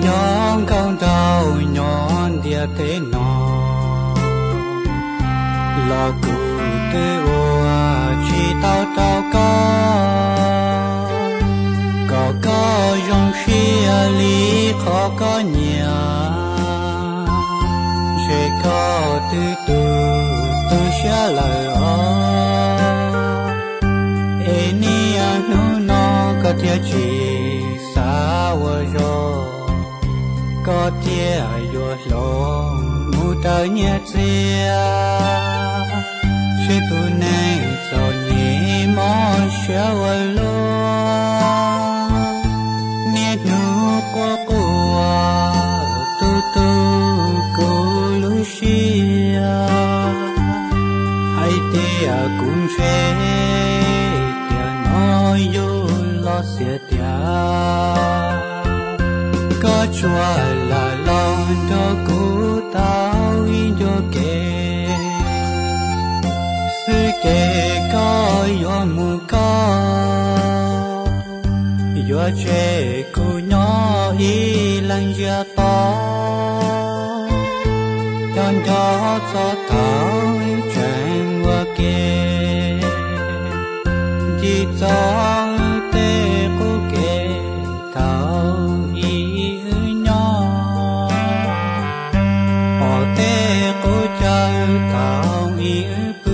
Nyob nkaus nraum nyob ntiaj teb no, los kuv twb ua tsis tau rau koj, kom koj zoo siab li qhov koj nyiam. Ntshe koj twb tu tu siab lawm os, es niaj hnub no koj thiaj tsis xav ua zog, koj thiaj yuav hloov mus raws nyiaj txiag. Seb tus neeg txom nyem mob siab ua luaj, niaj hnub quaj quaj tu tu kuv lub siab. Hais tias kuv ntshe tiam no yus los xiam tiag, koj tsuas lam los nrog kuv tau ib ncua kev, xwb ces koj yuav mus koj, yuav tseg kuv nyob ib leeg ntsia tod. Nco nco txog thaum tseem ua ke, nco txog tej qub kev thaum ub wb nyob, pom tej qub chaw thaum ub wb pw,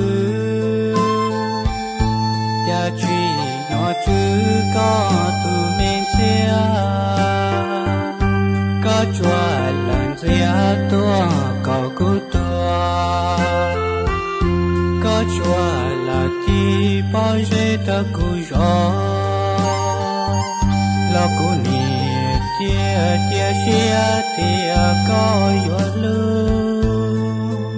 cas tsis hnov tswv koj tus me ntxhiab. Koj tsuas lam ntxias tuaj kom kuv tuag, koj tsuas lam ci pob zeb rau kuv zov, los kuv niam cia cia siab tias koj yuav hlub.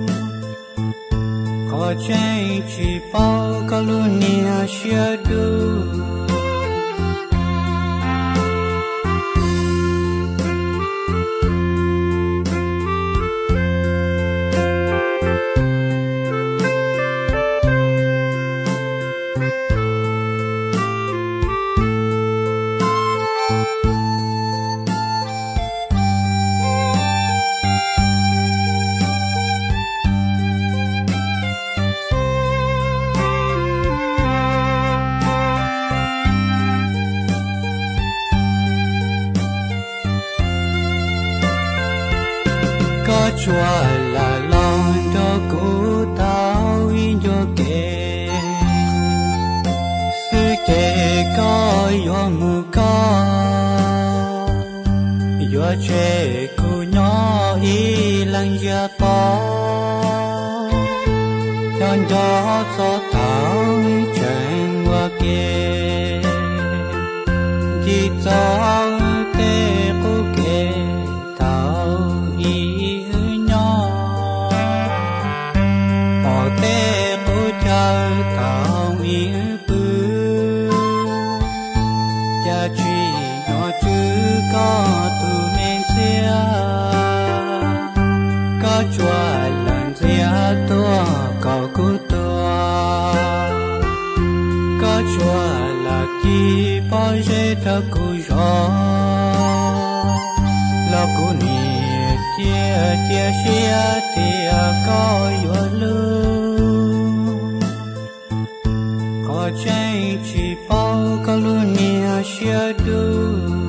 Qhov tseeb tsis paub koj lub niag siab dub. Koj tsuas lam los nrog kuv tau ib ncua kev, xwb ces koj yuav mus koj, yuav tseg kuv nyob ib leeg ntsia tod. Nco nco txog thaum tseem ua ke, nco txog tej qub kev thaum ub wb nyob, pom tej qub chaw thaum ub wb pw, cas tsis hnov tswv koj tus me ntxhiab. Koj tsuas lam ntxias tuaj kom kuv tuag, koj tsuas lam ci pob zeb rau kuv zov, los kuv niam cia cia siab tias koj yuav hlub. Qhov tseeb tsis paub koj lub niag siab dub.